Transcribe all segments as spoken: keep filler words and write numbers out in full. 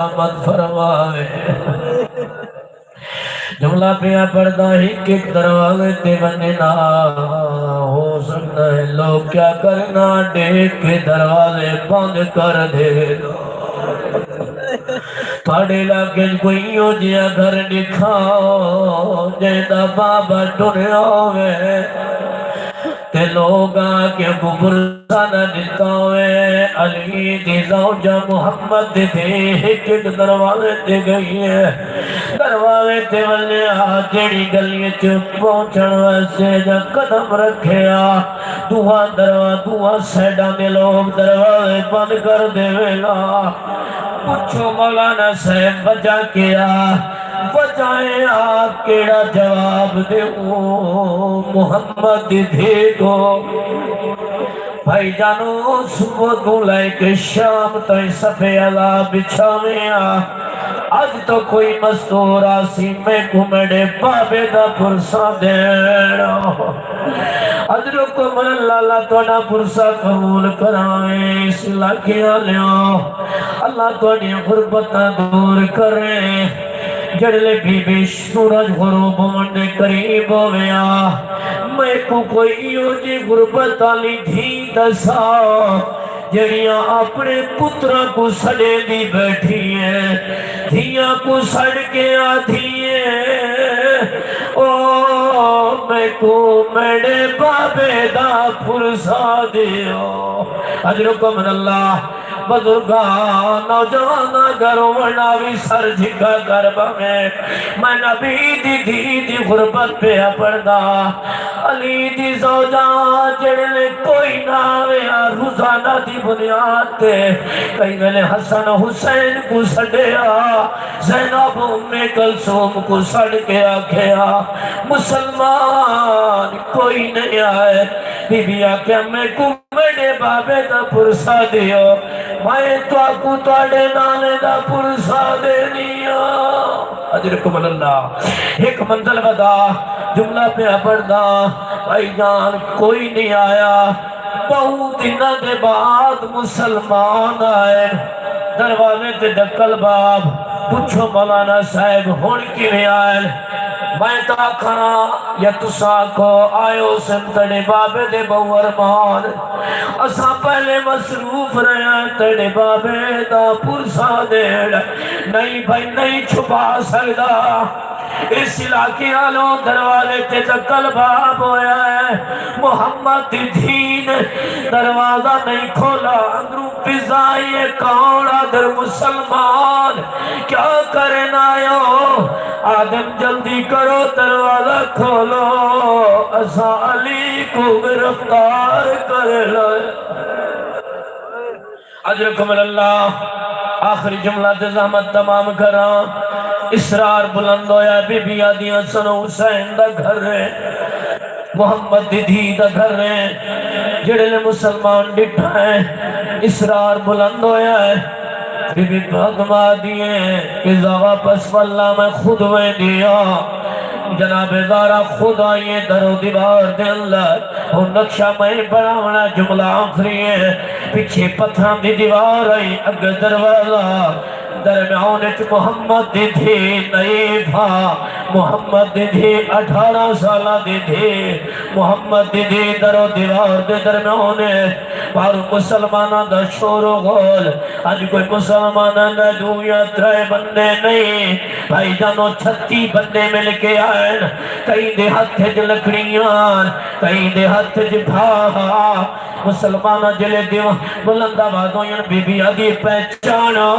سلامت فرماوے۔ جملہ پیا پڑھدا، ہک ہک دروازے تے ونڄے نا، ہو سڳدا ہے لوگ کیا کرن نا ݙیکھ کے دروازے بند کر ݙیوے۔ تہاݙے علاقے 'چ کوئی ایہو جیہا گھر ݙکھاؤ جیندا بابا ٹریا ہووے تے لوگ آ کے اڳوں پرسہ نہ ݙتا ہووے۔ علی دی زوجہ محمد دی دھی ہک ہک دروازے تے ڳئی ہے۔ دروازے تے ولیا، جیڑھی ڳلی اچ پہنچݨ واسطے جا قدم رکھیا، ݙوہاں دروا-، ݙوہاں سائیڈاں دے لوگ دروازے بند کر ݙیوے نا۔ پچھو مولانا صاحب، وجہ کیا؟ وجہ اے آ، کیڑھا جواب ݙیوں محمد دی دھی کوں؟ بھائی جانو، صبح توں لے کے شام تائیں صفحے عذاب بچھاویں آ۔ اڄ تاں کوئی مستور آسی، میکوں میݙے بابے دا پرسہ ݙیݨ۔ اڄ رکو من اللہ، اللہ تہاݙا پرسہ قبول کراوے۔ اس علاقے آلیو، اللہ تہاݙیاں غربتاں دور کرے۔ جیڑھلے بی بی سورج غروب ہووݨ دے قریب ہووے آ، میکوں کوئی ایہو جی غربت آلی دھی ݙسا، جیڑھیاں اپݨے پتراں کوں سݙیندی ٻیٹھی ہے، دھیاں کوں سݙ کے آہدی ہے، او میکوں میݙے بابے دا پرسہ ݙیو۔ اجرکم من اللہ۔ بزرگاں، نوجواناں، گھروں ورنہ وی سر جھکا کر بھاویں۔ میں نبی دی دھی دی غربت پیا پڑھدا۔ علی دی زوجہ جیڑھلے کوئی نہ آوے، روزانہ دی بنیاد تے کئی ویلے حسن حسین کوں سݙیا، زینب ام کلثوم کوں سݙ کے آکھیا، مسلمان کوئی نہیں آئے۔ بی بی آکھیا، میکوں میݙے بابے دا پرسہ ݙیو، میں تہاکوں تہاݙے نانے دا پرسہ ݙیندی ہاں۔ اجرکم من اللہ۔ ہک منزل ودا، جملہ پیا پڑھدا، بھائی جان، کوئی نہیں آیا۔ ٻہوں ݙینہاں دے بعد مسلمان آئے، دروازے تے ݙکل باب، پچھو مولانا صاحب ہݨ کیویں آئے؟ میں تاں آکھاں یا تساں آکھو، آئے ہوسن تیݙے بابے دے ٻہوں ارمان۔ اساں پہلے مصروف رہے ہیں تیݙے بابے دا پرسہ ݙیݨ۔ نہیں بھائی، نہیں چھپا سڳدا۔ اس علاقے آلوں دروازے تے ݙکل باب ہویا ہے۔ محمد دی دھی نے دروازہ نہیں کھولا، اندروں پزائی ہے، کون؟ آدھن مسلمان، کیا کرن آئے ہو؟ آدھن جلدی کرو، دروازہ کھولو، اساں علی کوں گرفتار کر لے۔ اجرکم من اللہ۔ آخری جملہ تے زحمت تمام کراں۔ اسرار بلند ہویا، بی بی آہدی حسن حسین دا گھر ہے، محمد دی دھی دا گھر ہے۔ جیڑھلے مسلمان ݙٹھا ہے، اسرار بلند ہویا ہے۔ بی بی فاطمہ آہدی ہے، قصہ واپس ولا، میں خود ویندی ہاں۔ جناب زہرا خود آئی ہے در و دیوار دے اندر۔ ہݨ نقشہ میں بݨاوݨا، جملہ آخری ہے۔ پچھے پتھراں دی دیوار ہئی، اڳے دروازہ، درمیان اچ محمد دی دھی نئی بھا، محمد دی دھی اٹھارہ سالاں دی دھی، محمد دی دھی در و دیوار دے درمیان اچ، پر مسلماناں دا شور و غل۔ اڄ کوئی مسلماناں دا ݙو یا ترے بندے نہیں، بھائی جانو، چھتی بندے مل کے آئن۔ کئی دے ہتھ اچ لکڑیاں، کئی دے ہتھ اچ بھا۔ مسلماناں جلے دیو بلند آواز ہوئن، بی بی آہدی، پہچانو،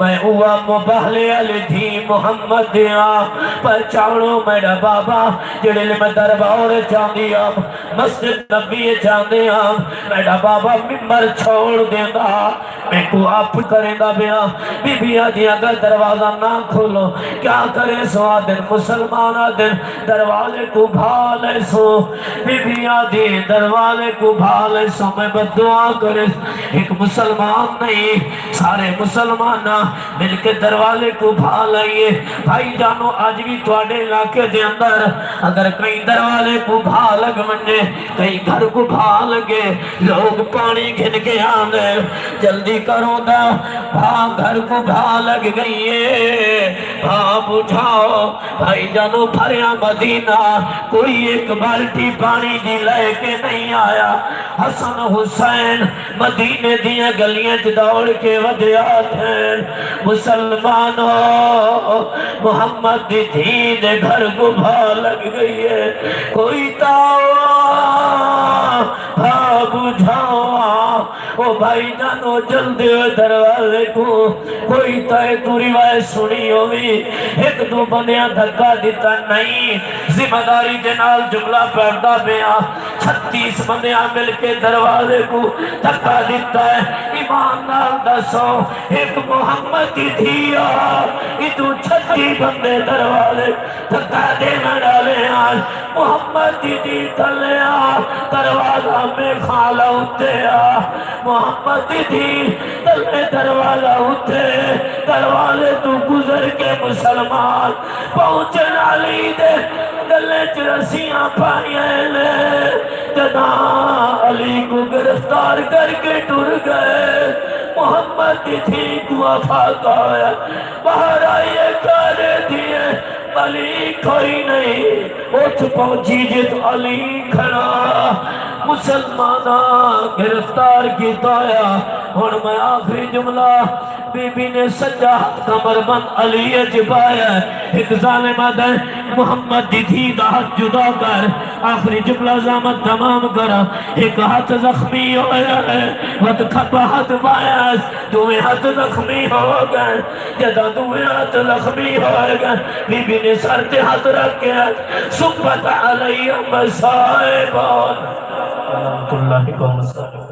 میں اوہا مباہلے آلی دھی محمد دیاں۔ پہچانو میݙا بابا، جیڑھلے میں دربار اچ آندی ہم، مسجد نبوی اچ آندی ہم، میݙا بابا ممبر چھوڑ ݙیندا، میکوں اپ کریندا پیا۔ بی بی آہدی، اگر دروازہ نہ کھولو، کیا کریسوں؟ آہدن مسلمان، آہدن دروازے کوں بھا لیسوں۔ بی بی آہدی، دروازے کوں بھا علیہ السلام میں بد دعا کرے۔ ہک مسلمان نہیں، سارے مسلماناں مل کے دروازے کوں بھا لائیے۔ بھائی جانو، اج وی تہاڈے علاقے دے اندر اگر کہیں دروازے کوں بھا لگ ونجے، کہیں گھر کوں بھا لگے، لوگ پانی گھن کے آندے، جلدی کرو دا بھا گھر کوں بھا لگ گئی ہے، بھا بجھاؤ۔ بھائی جانو، بھریا مدینہ، کوئی ایک بالٹی پانی دی لے کے نہیں آیا۔ حسن حسین مدینے دیاں گلیاں چ دوڑ کے ودیا تھے۔ مسلمانو، محمد دی دھی دے گھر کوں بھا لگ گئی ہے، کوئی تاؤ بھا بجھاؤ۔ او بھائی جانو، جلدی ہوئے دروازے کوں، کوئی تائے تو روایت سنی ہووی، ہک دو بندیاں دھکا ݙتا نہیں۔ ذمہ داری دے نال جملہ پڑھدا پیاں۔ چھتیس بندیاں مل کے دروازے کوں دھکا ݙتا ہے۔ ایمان نال ݙسو، ہک محمد دی دھی آ، اتوں چھتی بندے دروازے دھکا ݙیوݨ آلے ہن۔ محمد دی دھی تلے آ، دروازہ میخاں آلا اتے آ۔ محمد دی دھی تلے، دروازہ اتے، دروازے توں گزر کے مسلمان پہنچن علی دے گلے چ رسیاں پائیاں نے۔ جداں علی کوں گرفتار کر کے ٹر گئے، محمد دی دھی کوں آفاقہ ہویا، باہر آئی ہے، کہہ دے دھیے، علی کوئی نہیں۔ اٹھ پہنچی جت علی کھڑا، مسلماناں گرفتار کیتا ہویا۔ ہن میں آخری جملہ، بی بی نے سجا ہتھ کمر بند علی اچ پایا۔ ہک ظالم آہدا ہے، محمد دی دھی دا ہتھ جدا کر۔ آخری جملہ زحمت تمام کراں۔ ہک ہتھ زخمی ہویا ہے، وت کھبا ہتھ پایا، دوویں ہتھ زخمی ہو گئے۔ جدوں دوویں ہتھ زخمی ہو گئے، بی بی نے سر تے ہتھ رکھ کے آکھیا، صبت علی مصائب۔ رحمت اللہ علیہ وسلم۔